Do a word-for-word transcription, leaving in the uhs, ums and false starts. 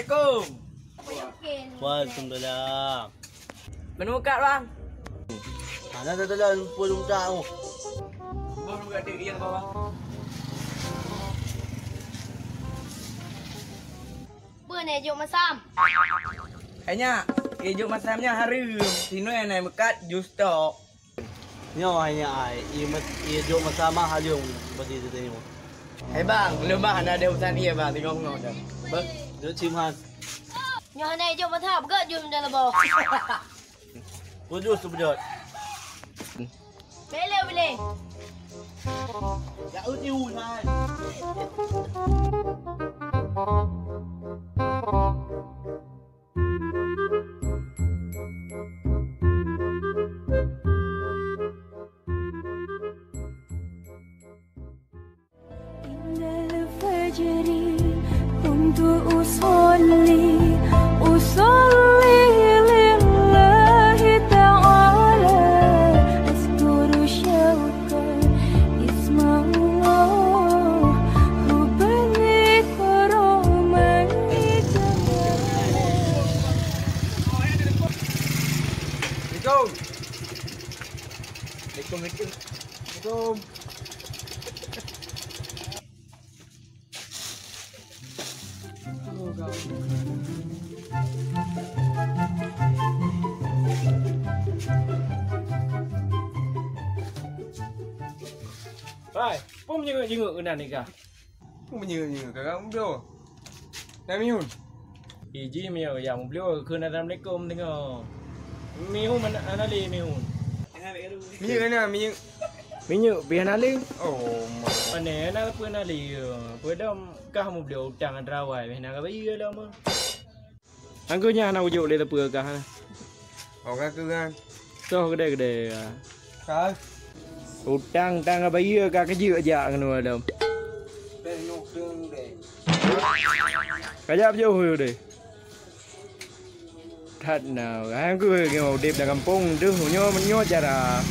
Assalamualaikum. Waalaikumsalam. Meuneukat, Bang. Hana teuteulon peue lôn tak, oh. Boh lôn ka tiek ié bawah. Peue nyoe jok masam? Eh, nyak, jok masam nyan hareuem. Sinoe na meukat jus tok. Nyoe hai nyak ai, ié jok masam hareuem bagi teuteunyoe. Hai bang, lôn bang hana ada urusan ié bang, teungoh-teungoh dah. Beuh, jok sim han. Nyoe hana jok masam, beugöt jus dalam boh. Peue jus teupeujot? Bele, bele. Ya uji unan. عند الفجر قمت أصلي، أصلي لله تعالى، أذكر شوقا اسم الله، حبا إكراما جمالا. Assalamualaikum. Assalamualaikum. Assalamualaikum. Hai, peue meunyeuk-nyeuk keunan nikah? Peue meunyeuk-nyeuk, kakak muda. Namiun. Iji miyueb nyang meubloe kheun assalamualaikum teungoh. Miyueb mana hana lé miyueb. Miyueb hana, miyueb. Miyueb pih hana lé. Oh, ma. Pane hana peue hana lé. Peue dom kah meubloe utang atra awai meh hana ka bayeue lom. Angku nyan hana ujok lé teupeu kah. Oh, ka keu kan. Soh gede-gede. Ka. Utang tang ka bayeue ka keujeuet jak ngon ulôn. Beh, nok deng deh. Kajak jauh deh. That na, hai ku nyoe udép lam gampông deuh nyoe, nyoe cara.